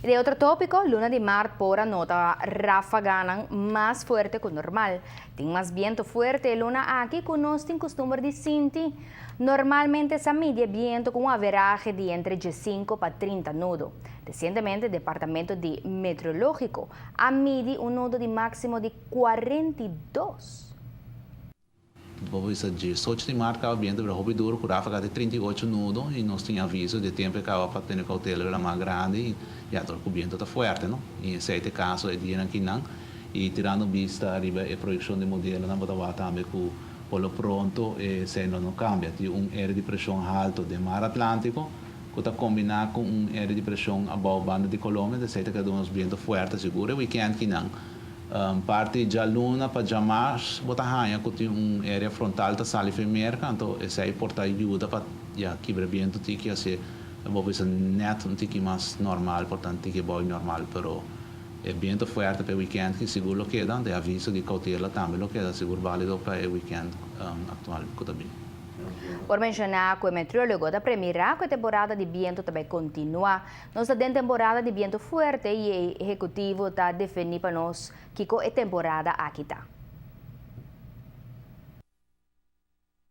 I den otro tópiko, luna di mart por a nota ráfaganan mas fuerte ku normal. Tin mas bientu fuerte e luna aki ku nos tin kustumber di sinti. Normalmente sa midi e bientu ku un averahe di entre diesinko pa 30 nudo. Resientemente Departamento di Meteorológiko a midi un nudo di máksimo di 42. Bo bisa 18 di mart kaba bientu bira hopi duro ku ráfaga di 38 nudo i nos tin aviso di tempu e kaba pa tene koutela bira mas grandi i ya dor ku bientu ta fuerte no i esei ta e kaso e dianan kinan i tirando bista riba e proyekshon di modelonan bo ta wak tambe ku por lo pronto esei lo no kambia. Tin un area di preshon halto den mar Atlantiko ku ta kombiná ku un area di preshon abou banda di Colombia esei ta keda duna nos bientu fuerte sigur e wikènt kinan. Parti djaluna pa djamars bo ta haña ku tin un area frontal ta sali for Merka, anto esei por ta yuda pa ya kibra bientu tiki hasi bo bisa nèt un tiki mas normal, por ta un tiki abou di normal, pero e bientu fuerte pa e wikènt ki sigur lo keda, anto e aviso di koutela tambe lo keda sigur bálido pa e wikènt aktual ku ta bini. Por menshoná ku e meteorologo ta premirá ku e temporada di bientu ta bai kontinuá. Nos ta den temporada di bientu fuerte i e ehekutivo ta definí pa nos kiko e temporada aki ta.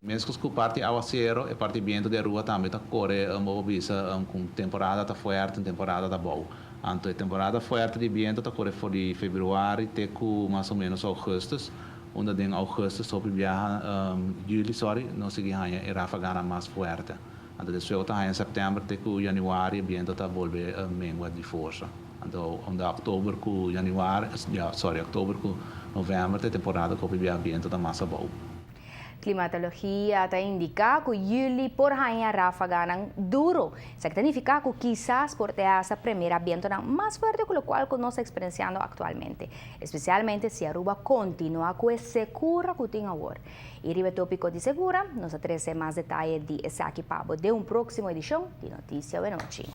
Meskos ku parti awasero, e parti bientu di Aruba tambe ta kore, bo por bisa ku un temporada ta fuerte, un temporada ta bou. Anto e temporada fuerte di bientu ta kore for di februari te ku mas o ménos ougùstùs, unda den ougùstùs hopi biaha, yüli sòri, nos sigui haña e ráfaganan mas fuerte. Anto despues bo ta haña sèptèmber te ku yanüari e bientu ta bolbe mengua di forsa. Anto unda òktober ku yanüari, ya sòri, òktober ku novèmber ta e temporada ku hopi bia bientu ta mas abou. Klimatologia ta indiká ku yüli por haña ráfaganan duru. Esaki ta nifiká ku kisas por te hasta premira bientunan mas fuerte ku lokual ku nos ta eksperensiando aktualmente, espesialmente si Aruba kontinuá ku e sekura ku tin awor. I riba e tópiko di segura, nos a trese mas detaye di esaki pa bo den un próksimo edishon di Notisia Wenochi.